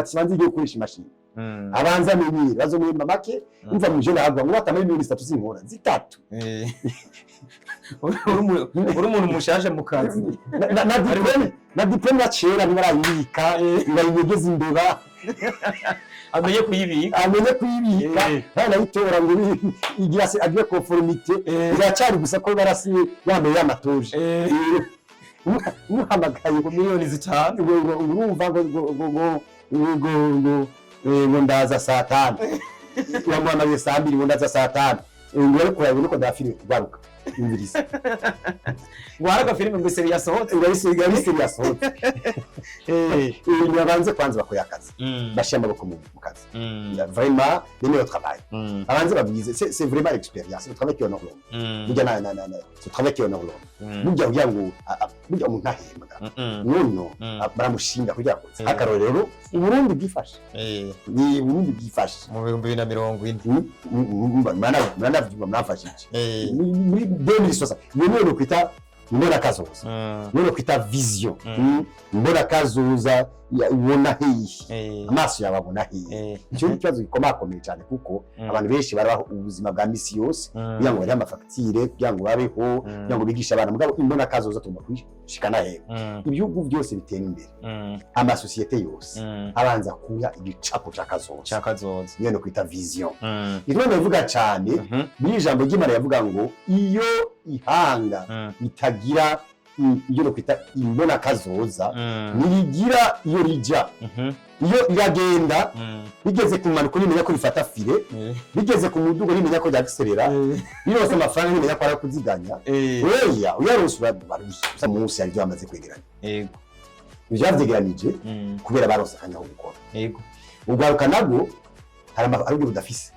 Informaticien banze igiye gukoresha imashini, abanza amenyere, bazomuhemba make. Umva, mu jeune ahagwa ngo batamaye 3 miliyoni sinkora zitatu. Uri umuntu mushasha mu kazi. Na diplôme ya kera ntibarayibika, bayinyegeza imbeba. Amenye kuyibika. Amenye kuyibika. Baranayitora ngo igira se agire conformité, iracyari gusa ko barasinye yambaye y'amatoje. Umuhamagaye ngo miliyoni 5, ngo urumva ngo ndaza saa 5, uramuhamagaye saa 2, ngo ndaza saa 5, ngo ariko urabona ko ndafilime kugaruka, umviriza. Ngo hari agafilime ngo série yasohotse. Ngo ari série yasohotse. Ibintu babanze kwanza bakora akazi, bashyira amaboko mu kazi. Vraiment, les au travail, abanze babwize, c'est vraiment l'expérience, le travail qui honore l'homme. Burya na ce travail qui honore l'homme, burya kugira ngo burya umuntu ahembwa nuno baramushinga kugira ngo akarorero Uburundi bwifashe, ni Uburundi bwifashe mu 2040. Muranavyumva, murafashije muri 2060, iyo niyo nokwita mbona kazoza, niyo nokwita vision. Mbona kazoza ubona hehe? Amaso yawe abona hehe? Icyo ni ikibazo gikomakomeye cyane, kuko abantu benshi barabaho ubuzima bwa misi yose kugira ngo barihe amafagitire, kugira ngo babeho, kugira ngo bigishe abana. Mugabo imbona kazoza tugomba kuyishikana hehe? Ibihugu byose bitera imbere, amasosiyete yose abanza kuya igicapo c'akazoza. Cakazoza. Niyo nokwita vision. Ivyo ndavuga cyane muri ijambo ry'Imana, yavuga ngo iyo ihanga ritagira iyo nokwita imbona kazoza, ntirigira iyo rija, iyo riragenda. Bigeze ku mpanuka rimenya ko rifata frein, bigeze ku mudugo rimenya ko ryagiserera, birose amafaranga rimenya ko ari kuziganya. Oya, uyaronse urabarusa munsi hari ibyo bamaze kwegeranya. Ibyo bavyegeranije kubera baronse akanya ko gukora. Urwaruka nabwo hari ibyo budafise,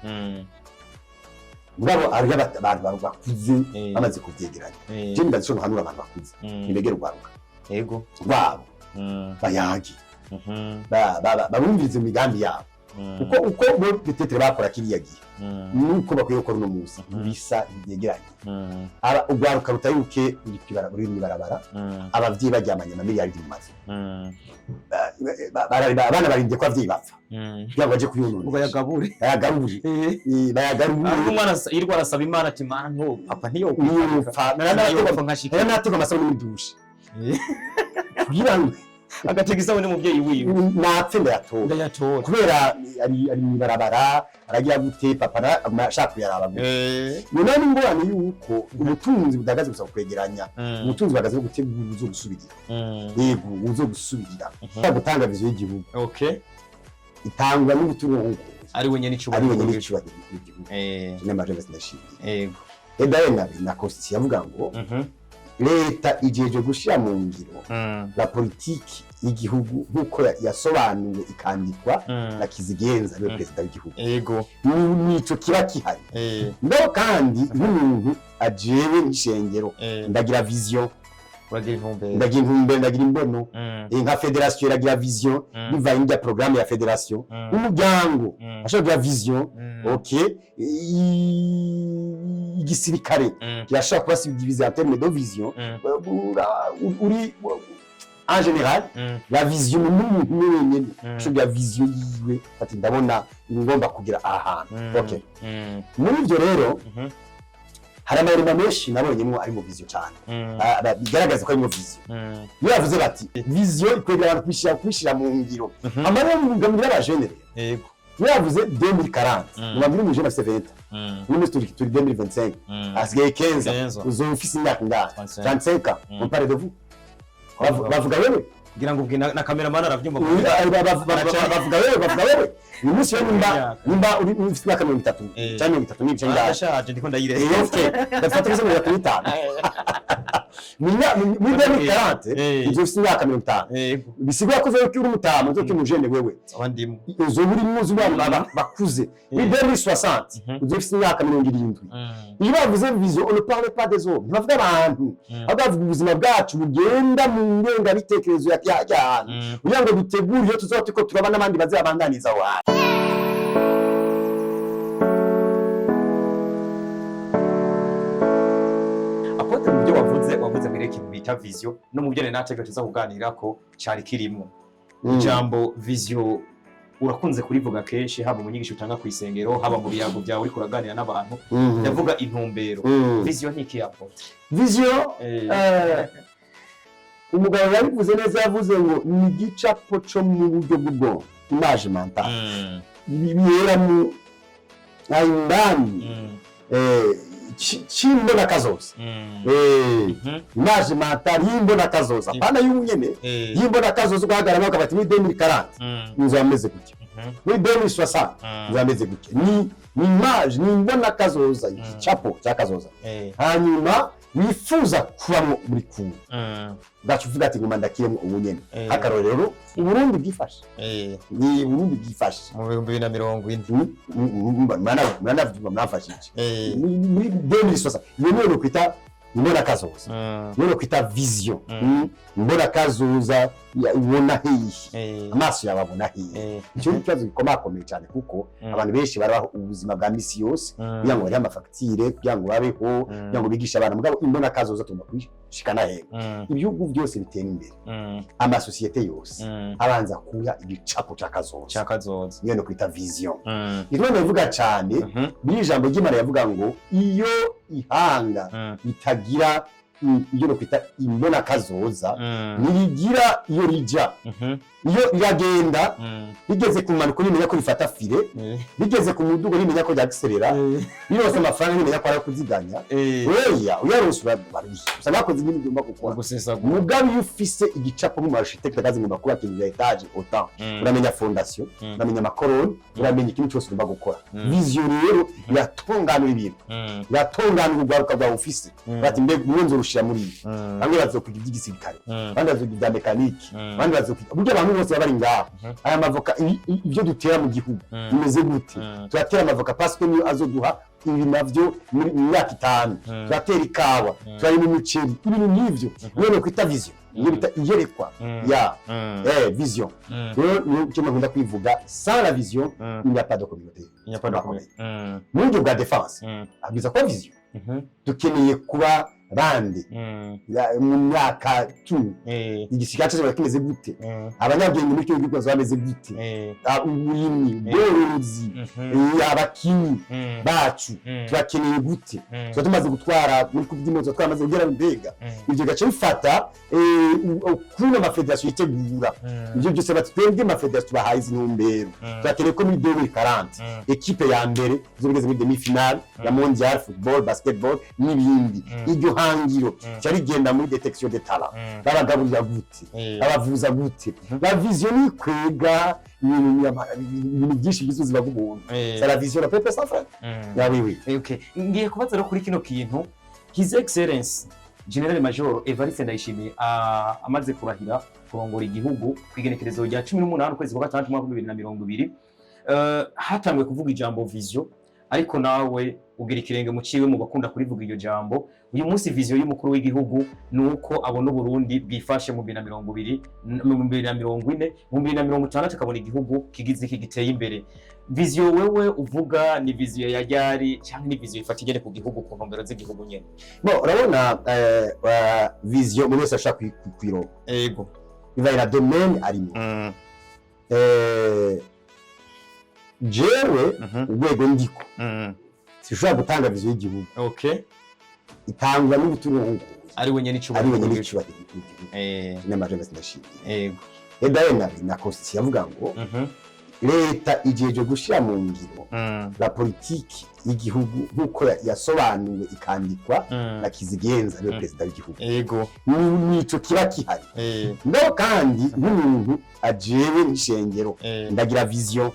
mugabo hariho abantu bakuze bamaze kuvyegeranya. Je nibaza ico nohanura abantu bakuze: nibegere urwaruka rwabo, bayage, babumvirize mu migambi yabo, kuko uko bo peut-être bakora kiriya gihe nuko bakwiye gukora uno munsi bisa ntibyegeranye. Urwaruka rutari ruke ruri mw'ibarabara, abavyeyi baryamanye amamiliyaridi mu mazu. Abana barindiye ko abavyeyi bapfa kugira ngo baje kuyununa. Ngo bayagabure. Bayagarure. Bayagarure. Ariko umwana yirirwa arasaba Imana ati: "Mana, nto papa ntiyo Niyopfa ntiyopfa nkashika." Naratega amasabune muri douche kugira ngo Agatega isabune umuvyeyi wiwe. Napfe ndayatora. Ndayatora. Kubera ari mw'ibarabara, aragira gute, papa aguma ashaka kuyaraba gusa. None n'ingorane yuko ubutunzi budahagaze gusa ku kwegeranya, ubutunzi buhagaze no gutegura uzogusubirira. Yego, uzogusubirira. Gutanga vision y'igihugu itangwa n'ubutunzi Ari we nyene ari icubahiro. wenyine icyubahiro w'igihugu. N'amajwi ndashimiye. Edaye na constitution yavuga ngo leta ijeje gushira mu ngiro la politiki y'igihugu nk'uko yasobanuwe ikandikwa na Kizigenza, ariwe perezida w'igihugu. Nico kiba gihari. No kandi nk'umuntu ajewe n'ishengero, ndagira vision. Uragira intumbero. Ndagira intumbero, ndagira imbono. Nka fédération iragira vision bivanye n'ibya programme ya fédération. Umuryango ashobora kugira vision. Ok, igisirikare kirashobora kuba subdivisé en termes de vision. Uri en général la vision n'umuntu umwe wenyene ashobora kugira vision yiwe, ati: "Ndabona ngomba kugira aha hantu." Ok, muri ibyo rero hari amarema menshi nabonyemo ari mu vision cyane. Bigaragaza ko ari mu vision. Iyo bavuze bati vision ikwegera abantu kubishyira mu ngiro, amarira mu y'abajene rero. Iyo bavuze 2040, mubabwire umujene afise 20, uno munsi turi 2025, hasigaye 15. 15. Uzoba ufise imyaka ingana? 35. 35 ans. Mm. On parle de vous. Bavuga wewe. Ngira ngo ubwe na cameraman aravyumva. Bavuga wewe, bavuga wewe uyu munsi rero, nimba Imyaka. nimba uri ufite imyaka 30 cyangwa 34 ngaho. Ndashaje, ndiko ndayireba. Ok, ndafata kuri 35 muri 2040, uzoba ufite imyaka 50. Bisigura ko uzoba uri umutama, uzoba uri umujene wewe. Aba ndimo. Uzoba uri muzi bana bakuze. Muri 2060 uzoba ufite imyaka 70. Iyo bavuze vision, on ne parle pas des hommes, ntibavuga abantu, ahubwo bavuga ubuzima bwacu bugenda mu ngengabitekerezo ya hantu kugira ngo dutegure iyo tuzoba turiko turaba n'abandi bazabandaniza aho hantu. Apôtre, mu byo wavuze muri ikintu bita vision, no mu byo nari natekereje tuza kuganira ko cari kirimwo ijambo vision. Urakunze kurivuga kenshi, haba mu nyigisho utanga ku isengero, haba mu biyago byawe uriko uraganira n'abantu. Ndavuga intumbero. Vision ni iki, apôtre? Vision, umugabo yabivuze neza, yavuze ngo ni igicapo co mu buryo bw'ubwonko, image mentale, bibera mu aho indani, c'imbona kazoza, image mentale y'imbona kazoza, apana y'unyene, y'imbona kazoza. Ugahagarara ukabati muri 2040 inzu yameze gutya, muri 2060 inzu yameze gutya. Ni image, ni imbona kazoza, igicapo cya kazoza. Hanyuma wifuza kubamwo muri kumwe, ugaca uvuga ati nguma ndakiremo ubu nyene. Akarorero, Uburundi bwifashe, ni Uburundi bwifashe mu 2040. Muranavyumva, mwafashije muri 2060. Iyo niyo nokwita imbona kazoza, niyo nokwita vision. Imbona kazoza ubona hehe? Amaso yawe abona hehe? Icyo ni ikibazo gikomakomeye cyane, kuko abantu benshi barabaho ubuzima bwa misi yose kugira ngo barihe amafagitire, kugira ngo babeho, kugira ngo bigishe abana. Mugabo imbona kazoza tugomba kuyishikana hehe? Ibihugu byose bitera imbere, amasosiyete yose abanza kuya igicapo ca kazoza. Cakazoza. Niyo no kwita vision. Icyo ndavuga cyane, biri ijambo ry'Imana yavuga ngo iyo ihanga ritagira iyo no kwita imbona kazoza, ntirigira iyo rija. Iyo riragenda, rigeze ku mpanuka rimenya ko rifata fire, rigeze ku mudugo rimenya ko ryagiserera, rirose amafaranga rimenya ko ari kuziganya. Oya, uyaronse urarushya, usanga bakoze ibintu ugomba gukora. Gusesagura. Mugabe iyo ufise igicapo mu architecte akazi, ngomba kubaka inzu ya étage autant, uramenya fondation, uramenya ama colonnes, uramenya ikintu cyose ugomba gukora. Vision rero iratunganura ibintu, iratunganura urwaruka rwawe ufise. Bati mbega umwe nzorushira muri ibi? Bamwe bazokwiga iby'igisirikare, abandi bazokwiga ibya mécanique, abandi bazokwiga buryo abantu bose baba bari ngaho. Aya mavoka, ibyo dutera mu gihugu bimeze gute? Turatera amavoka parce que niyo azoduha ibi navyo mu myaka 5. Turatera ikawa, turarima umuceri, ibintu nk'ivyo. Niyo no kwita vision, niyo bita iyerekwa ya vision. Rero niyo cyo nkunda kwivuga: sans la vision, il n'y a pas de communauté. Il n'y a pas de communauté. Mu buryo bwa défense, abwiza kuba vision. Dukeneye kuba bande mu myaka 10? Igisirikare cyacu kimeze gute? Abanyabwenge muri kino gihugu bazaba bameze gute? Uburimyi, ubworozi, abakinyi bacu turakeneye gute? Tuba tumaze gutwara muri coupe du monde, tuba twamaze kugera mbega. Ibyo gace bifata ukuntu amafederasiyo yitegura ibyo byose, bati twebwe amafederasiyo tubahaye izi ntumbero, turakeneye ko muri 2040 équipe ya mbere izoba igeze muri demi finale ya mondial, football, basketball n'ibindi. Iryo hangiro cyari rigenda muri détection de talent. Babagaburira gute? Babavuza gute? La vision ni kwega ibintu byinshi by'ubuzima bw'umuntu. C'est la vision, la peuple sans frein. Ya, oui, oui. Okay. Ngiye kubaza rero kuri kino kintu. His Excellence General Major Evariste Ndayishimiye amaze kurahira kurongora igihugu ku igenekerezo rya 18 ukwezi kwa gatandatu umwaka wa 2020, hatanguye kuvuga ijambo vision, ariko nawe ugira ikirenge mu ciwe mu bakunda kurivuga iryo jambo. Uyu munsi vision y'umukuru w'igihugu ni uko abona Uburundi bwifashe mu 2020, mu 2040, mu 2060 akabona igihugu kigize iki, giteye imbere. Vision wewe uvuga ni vision ya ryari, cyangwa ni vision ifata igene ku gihugu, ku ntumbero z'igihugu nyene? Bon, urabona, vision umuntu wese ashaka kuyironka bivanye na domaine arimo. Jewe urwego ndiko, sinshobora gutanga vision y'igihugu. Itangwa n'ubutunzi Ari we nyene ari icubahiro. wenyine icyubahiro cy'igihugu, n'amajambo ndashimiye. Edaye na constitution yavuga ngo leta ijeje gushyira mu ngiro la politiki y'igihugu nk'uko yasobanuwe ikandikwa na Kizigenza, ariwe perezida w'igihugu. Nico kiba gihari. No kandi nk'umuntu ajewe n'ishengero, ndagira vision.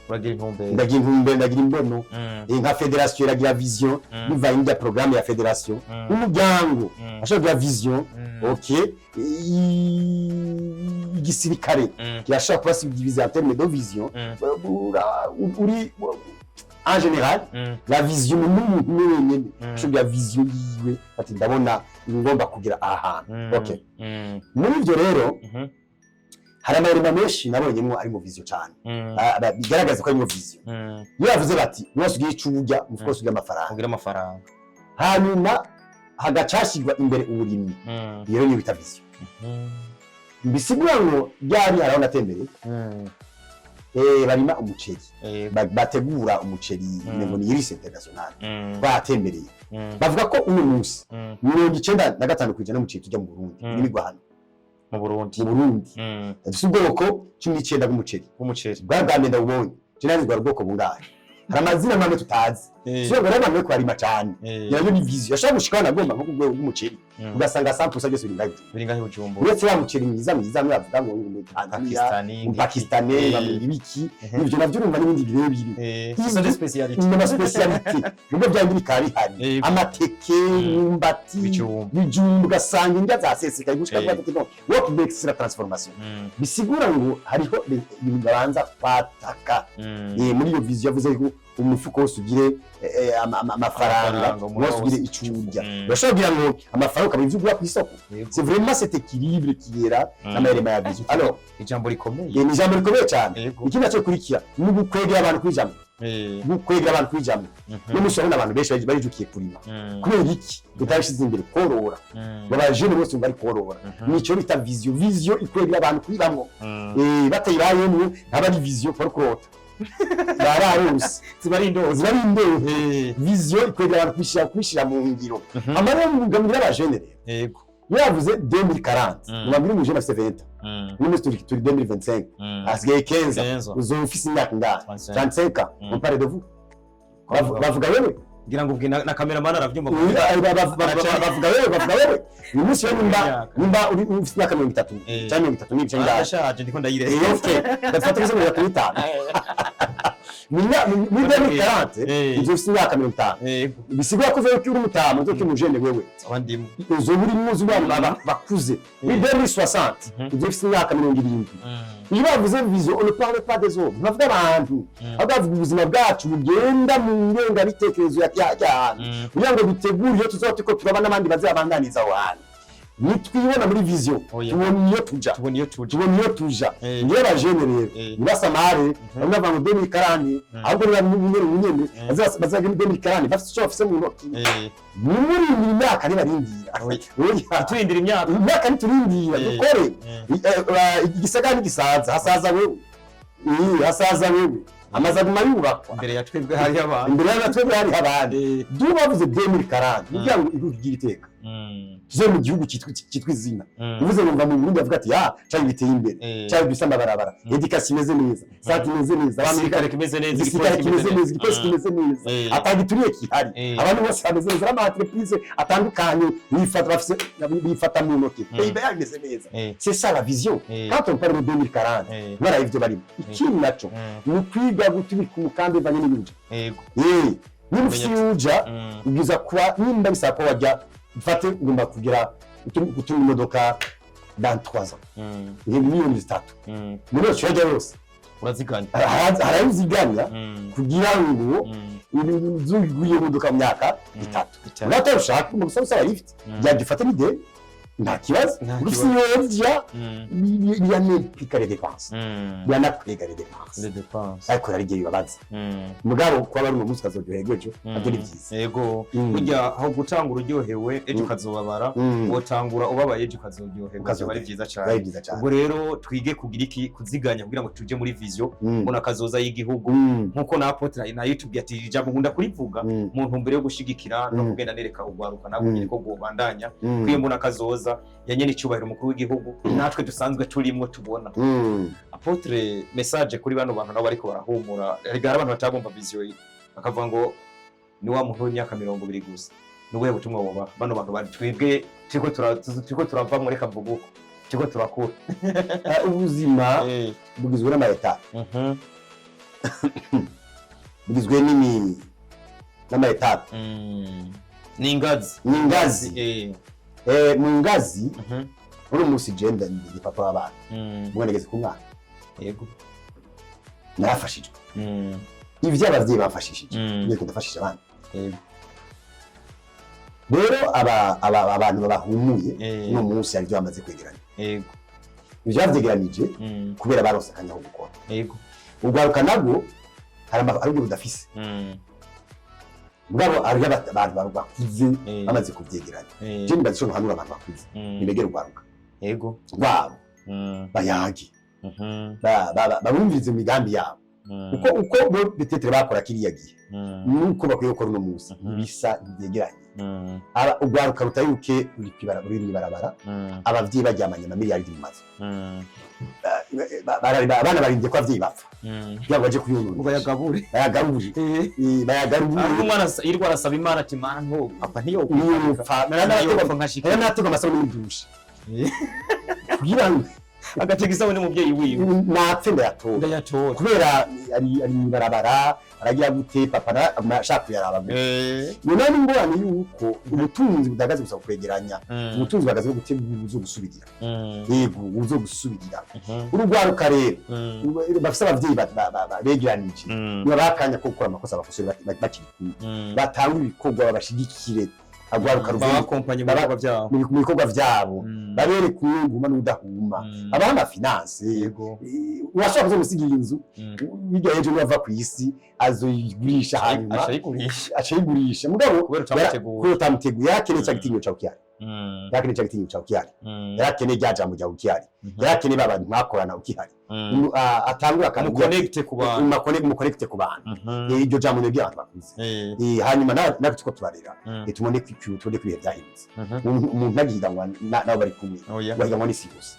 Uragira intumbero. Ndagira intumbero, ndagira imbono. Nka fédération iragira vision bivanye n'ibya programme ya fédération. Umuryango ashobora kugira vision. Ok, igisirikare kirashobora kuba subdivisé en termes de vision. Uri en général, la vision n'umuntu umwe wenyene ashobora kugira vision yiwe, ati ndabona ngomba kugira aha hantu. Ok, muri ivyo rero hari amarema menshi nabonyemwo ari mu vision cane. Bigaragaza ko ari mu vision. Iyo bavuze bati mwese ugiye ico urya, umufuko wose ugira amafaranga, ugira amafaranga, hanyuma hagacashirwa imbere uburimyi, iyo rero niyo bita vision. Bisigura ngo ryari, haraho natembereye. Barima umuceri, bategura umuceri, ngo ni Iris International, batembereye, bavuga ko uno munsi 95% y'umuceri tujya mu Burundi urimirwa hano. Mu Burundi. Mu Burundi. Dufise ubwoko 19 bw'umuceri. Bw'umuceri. Bwa bwa mbere ndabubonye, je nari bwa ubwoko bungahe? Hari amazina mamwe tutazi. So rero abantu bariko barima cane, nayo ni vision yashobora gushika nagomba nko ku rwego rw'umuceri, ugasanga 100% byose biri ngaho. Biri ngaho i Bujumbura. Uretse wa muceri mwiza mwiza mwe bavuga ngo Tanzania, Pakistani. mu Pakistani, bamwe ibiki, ivyo navyo urumva n'ibindi birebire. Ce sont des spécialités. Ni ama spécialités, nubwo byandi bikaba bihari, amateke, imyumbati, Ibijumbu. Bijumbu, ugasanga indya zasesekaye gushika kuri ati what makes la transformation. Bisigura ngo hariho ibintu babanza kwataka. Muri iyo vision yavuze ko umufuko wose ugire amafaranga, Amafaranga, umuntu wose ugire wose. ico urya. Urashobora kugira ngo amafaranga ukabona ivyo ugura kw'isoko. C'est vraiment cet équilibre qui est là, n'amayerema ya vision. Alors, Ijambo rikomeye. Ni ijambo rikomeye cyane. Ikindi naco kurikira ni ugukwegera abantu kwijambo, gukwegera abantu kwijambo. N'umunsi urabona abantu benshi barijukiye kurima. Kubera iki utabishize imbere korora? Abajene bose bari korora. Nico bita vision. Vision ikwegera abantu kwibamwo. Batayibayemwo ntaba ari vision, bari kurota, baba barose. Ziba ari indoto. Ziba ari indoto. Vision ikwegera abantu kwishira mu ngiro. Amarero mugambira abajene rero, iyo yavuze 2040, mubabwire umujene afise 20, uno munsi turi 2025, hasigaye 15. 15. Uzoba ufise imyaka ingahe? 35. 35 ans. On parle de vous. Bavuga wewe. Ngira ngo ubwe na cameraman aravyumva. Bavuga wewe, bavuga wewe uyu munsi rero, nimba Imyaka. nimba uri ufise imyaka 30 cyangwa 30 n'ibice ngahe. Arashaje, ndiko ndayireba. Okay, ndafata kuri 35, muri 2040 uzoba ufise imyaka 50. Bisigura ko uzoba ukiri umutama, uzoba ukiri umujene wewe. Aba ndimo. Uzoba uri muzi bana bakuze. Muri 2060 uzoba ufise imyaka 70. Iyo bavuze vision, on ne parle pas des autres, ntibavuga abantu, ahubwo bavuga ubuzima bwacu bugenda mu ngengabitekerezo y'ahantu, kugira ngo dutegure iyo tuzoba turiko turaba n'abandi bazabandaniza aho hantu. Nitwibona muri vision, Oya. tubona iyo tuja. Tubona iyo tuja. Tubona iyo tuja. Niyo bajene rero, nibasamare bamwe bavuga ngo 2040, ahubwo niba nyene nyene bazaga muri 2040 bafite icyo bafise mu ntoki. Nimurindira imyaka, nibarindira. Oya. Oya. Turindira imyaka. Imyaka ntiturindira. Dukore. Igisagara ntigisaza, hasaza wewe. Hasaza wewe, amazu aguma yubakwa. Imbere ya twebwe hariyo abantu. Imbere y'abatwebwe hariho abandi. Duba bavuze 2040 kugira ngo igihugu kigire iteka, tuze mu gihugu cyitwa izina. Uvuze ngo mva mu Burundi, avuga ati ya cyangwa biteye imbere, cyangwa bifise amabarabara, éducation imeze neza, santé imeze neza, abantu Igisirikare kimeze neza. Igisirikare kimeze neza, igipolisi kimeze neza, atagituriye kihari, abantu bose bameze neza, n'ama entreprise atandukanye bifata, bafise bifata mu ntoki, PIB yabo imeze neza. C'est ça la vision. Quand on parle de 2040, baraye ivyo barimo. Ikindi naco ni ukwiga gutubika umugambi bivanye n'ibintu. Niba ufise iyo uja, ubwiza kuba nimba bisaba ko wajya, mfate ugomba kugira gutunga imodoka dans 3 ans, ni miliyoni 3, muri yose urajya yose. Uraziganya. Hari ayo uziganya kugira ngo uzugure iyo modoka mu myaka 3. 3. Urata ushaka ugomba gusaba usaba lift, byajya ufate n'ideni, nta kibazo. Ufise iyo ujya, biranimplika les dépenses, biranakwega les dépenses. Les dépenses. Ariko hari igihe bibabaza, mugabo kuba bari uno munsi ukazoryoherwa ejo, nabyo ni byiza. Yego, burya aho gutangura uryohewe ejo ukazobabara, wotangura ubabaye ejo ukazoryoherwa, Ukazoryoherwa. byaba ari byiza Biba cyane. ari byiza cyane. Ubwo rero twige kugira iki? Kuziganya kugira ngo tuje muri vision, mbona kazoza y'igihugu, nkuko na apôtre nayo tubwiye ati ijambo nkunda kurivuga mu ntumbero yo gushigikira no kugenda nereka ugwaruka nabwo nyine ko gobandanya kwiyembona kazoza ya nyene icyubahiro umukuru w'igihugu, natwe dusanzwe turimwo tubona. Apôtre, message kuri bano bantu nabo bariko barahumura. Erega hari abantu batabumva vision ye, bakavuga ngo ni wa muntu w'imyaka 20 gusa. Ni ubuhe butumwa wobaha bano bantu bari twebwe turiko turavamwo? Reka mvuga uko turiko turakura. Ubuzima bugizwe n'ama étapes, bugizwe n'ama étapes. Ni ingazi. Ni ingazi. Mu ngazi, uri munsi je ndi papa w'abana, ubwo nageze ku mwana. Narafashijwe ivyo abavyeyi bamfashishije, niko ndafashije abana. Rero aba abantu babahumuye, uno munsi hari ibyo bamaze kwegeranya, ibyo bavyegeranije kubera baronse akanya ko gukora. Urwaruka nabwo hari ibyo budafise, mugabo hariho abantu bakuze bamaze kuvyegeranya. Je nibaza ico nohanura abantu bakuze, nibegere urwaruka rwabo, bayage. Babumvirize imigambi yabo, uko bo peut-être bakora kiriya gihe nuko bakwiye gukora uno munsi, bisa ntibyegeranye. Ugwaruka rutayibuke ruri ruri mw'ibarabara, abavyeyi baryamanye amamiliyaridi mu mazu. Abana barindiriye ko abavyeyi bapfa kugira ngo baje kuyunura. Bayagabure. Bayagabure. Bayagabure. Ariko umwana yirirwa arasaba Imana ati: "Mana, nto papa ntiyo niyopfa niyopfa nkashika." Narategwa amasabune muri douche kugira ngo agatega isabune umuvyeyi wiwe. Napfe ndayatora. Ndayatora. Kubera ari mw'ibarabara, aragira gute, papa ashaka kuyaraba gute. None n'ingorane yuko ubutunzi budahagaze gusa ku kwegeranya, ubutunzi buhagaze no gutegura uzogusubirira. Yego, uzogusubirira. Urugwaruka rero bafise abavyeyi begeranije, niba bakanya ko gukora amakosa, abakosore bakiri kumwe, batanga ibikorwa, babashigikire, agwaruka ruvuye babakompanye mu bikorwa byabo. Mu bikorwa vyabo, babereke umwunguma n'udahuma, babaha ama finances. Urashobora kuzomusigira inzu, hirya y'ejo niba ava ku isi azoyigurisha, hanyuma ashayigurisha. Acayigurisha, mugabo kubera utamuteguye. Kubera utamuteguye. Yarakeneye ca gitinyiro ca ukihari, yarakeneye ca gitinyiro ca ukihari, yarakeneye rya jambo rya ukihari, yarakeneye ba bantu mwakorana ukihari. Atangura akantu Mu connecte ku bantu. Mu connecte ku bantu. Iryo jambo ni abantu bakuze. Hanyuma natwe tuko turarera, tubone ko tubone ko ibihe byahindutse. Umuntu ntagihiganwa nabo bari kumwe, Oya. wahiganwa n'isi yose.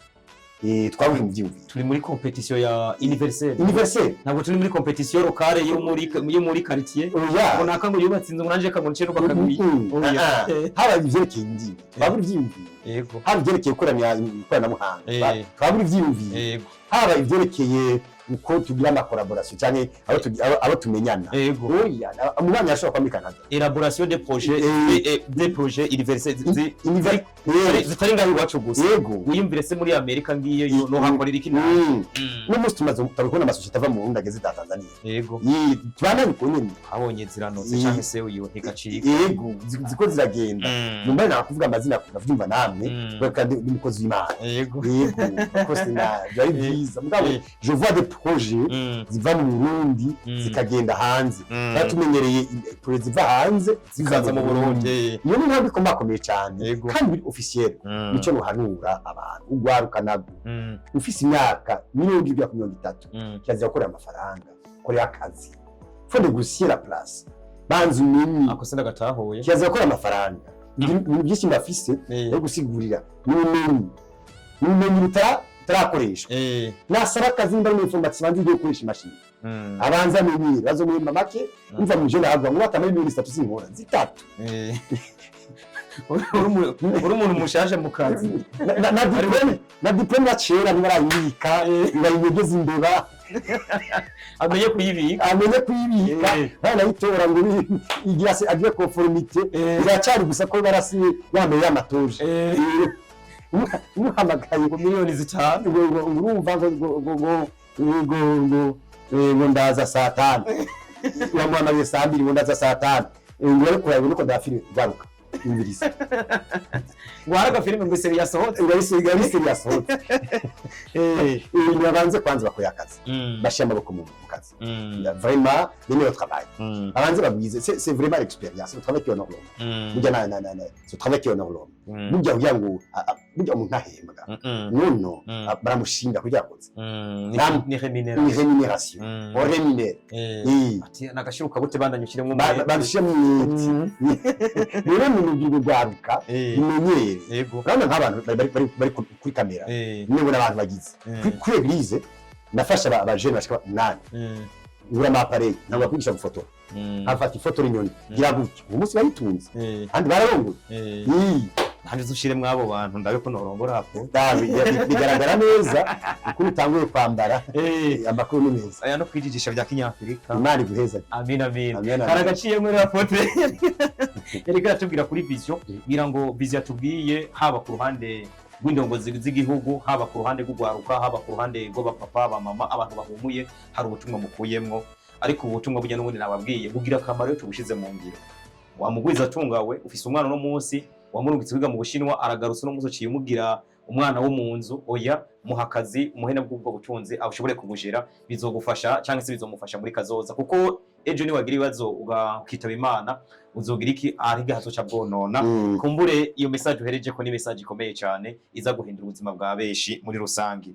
Twabuye mu vyiyumviro. Turi muri compétition ya universelle. Universelle. Ntabwo turi muri compétition locale yo muri quartier. Oya. Ngo naka ngo yubatse inzu, ngo nanje kango nce nubaka ngwi. Oya. Ah, ah. Haba ivyerekeye indimi, twabura ivyiyumviro. Haba ivyerekeye gukorana ikoranabuhanga, twabura ivyiyumviro. Haba ivyerekeye uko tugira ama collaboration canke abo tumenyana. Oya, umubanyi arashobora kuba muri Canada. Élaboration des projets, des projets universels zitari ngaho iwacu gusa. Wiyumvire se muri Amerika ngiyo yo no hakorera iki nawe? N'umunsi tumaze kubona amasosiyete ava mu Burundi ageze za Tanzania. Tubana uko nyene. Abonye ziranotse canke se uyu ntigacika. Yego, ziko ziragenda. Numva nakuvuga amazina ndavyumva namwe, kubera kandi ndi umukozi w'Imana. Yego, kuko sina byari byiza, mugabo je vois des projets ziva mu Burundi zikagenda hanze. Twari tumenyereye projet ziva hanze zikaza mu Burundi. Iyo ni intambwe ikomakomeye cyane kandi biri officiel. Nico nuhanura abantu, ugwaruka nabwo ufise imyaka 20 ku 30, kirazira gukorera amafaranga, korera akazi, faut négocier la place, banza umenye. Ako sindagatahuye. Kirazira gukorera amafaranga. Ibintu byinshi mbafise yo gusigurira ni ubumenyi butarakoreshwa. Nasaba akazi, nimba ari muri informatique, banza ugiye gukoresha imashini, abanza amenyere, bazomuhemba make. Umva, mu jeune ahavuga ngo batamara miliyoni 3 sinkora zitatu. Uri umuntu mushasha mu kazi. Na diplôme ya kera ntibarayibika, bayinyegeza imbeba. Amenye kuyibika. Amenye kuyibika. Baranayitora ngo igira se agire conformité, iracyari gusa ko barasinye yambaye y'amatoje. Umuhamagaye ngo miliyoni 5, ngo urumva ngo ndaza saa 5, wamuhamagaye saa 2, ngo ndaza saa 5, ngo ariko urabona ko ndafilime garuka umviriza. Ngo hari agafilime ngo série yasohotse. Ngo ari série yasohotse. Ibintu babanze kwanza bakore akazi, bashyire amaboko mu kazi. Vraiment le meilleur travail, babanze babwize, c'est vraiment l'expérience, le travail qui honore l'homme. Burya na ce travail qui honore l'homme, burya kugira ngo burya umuntu ahembwa, non, baramushinga kugira akoze. Ni rémunération. Ni rémunération, on rémunère. Ati nagashiruka bute, bandanye ushyiremo. Babishyira mu myeti rero mu rubyiruko rwaruka bimenyere. Urabona nk'abantu bari kuri kamera, niba n'abantu bagize kuri église, nafashe abajene bashika 8, ngura ama appareil, ntabwo bakwigisha gufotora, nkafata ifoto inyoni gira gutya, uyu munsi baritunze kandi bararongoye. Nanjye uzushiremo abo bantu, ndabe ko norongora hapo. Bigaragara neza ukuntu utanguye kwambara. Amakuru ni meza. Aya no kwijijisha bya kinyafurika. Imana iguheza. Amin, amin. Amin, amin. Karagaciyemo rero, apôtre yariko aratubwira kuri vision, ngira ngo vision yatubwiye haba ku ruhande rw'indongozi z'igihugu, haba ku ruhande rw'ugwaruka, haba ku ruhande rw'abapapa, abamama, abantu bahumuye, hari ubutumwa mukuyemwo. Ariko ubu butumwa burya n'ubundi nababwiye bugira akamaro iyo tubushize mu ngiro. Wamugwiza atungawe, ufise umwana uno munsi wamurungitse kwiga mu Bushinwa, aragarutse uno munsi uciye umugira umwana wo mu nzu. Oya, muha akazi, umuhe nabwo ubwo butunzi ashobore kubujera, bizogufasha cyangwa se bizomufasha muri kazoza, kuko ejo niwagira ibibazo ukitaba Imana, uzogira iki ariga hazoca bwonona. Kumbure iyo message uhereje ko ni message ikomeye cyane iza guhindura ubuzima bwa benshi muri rusange.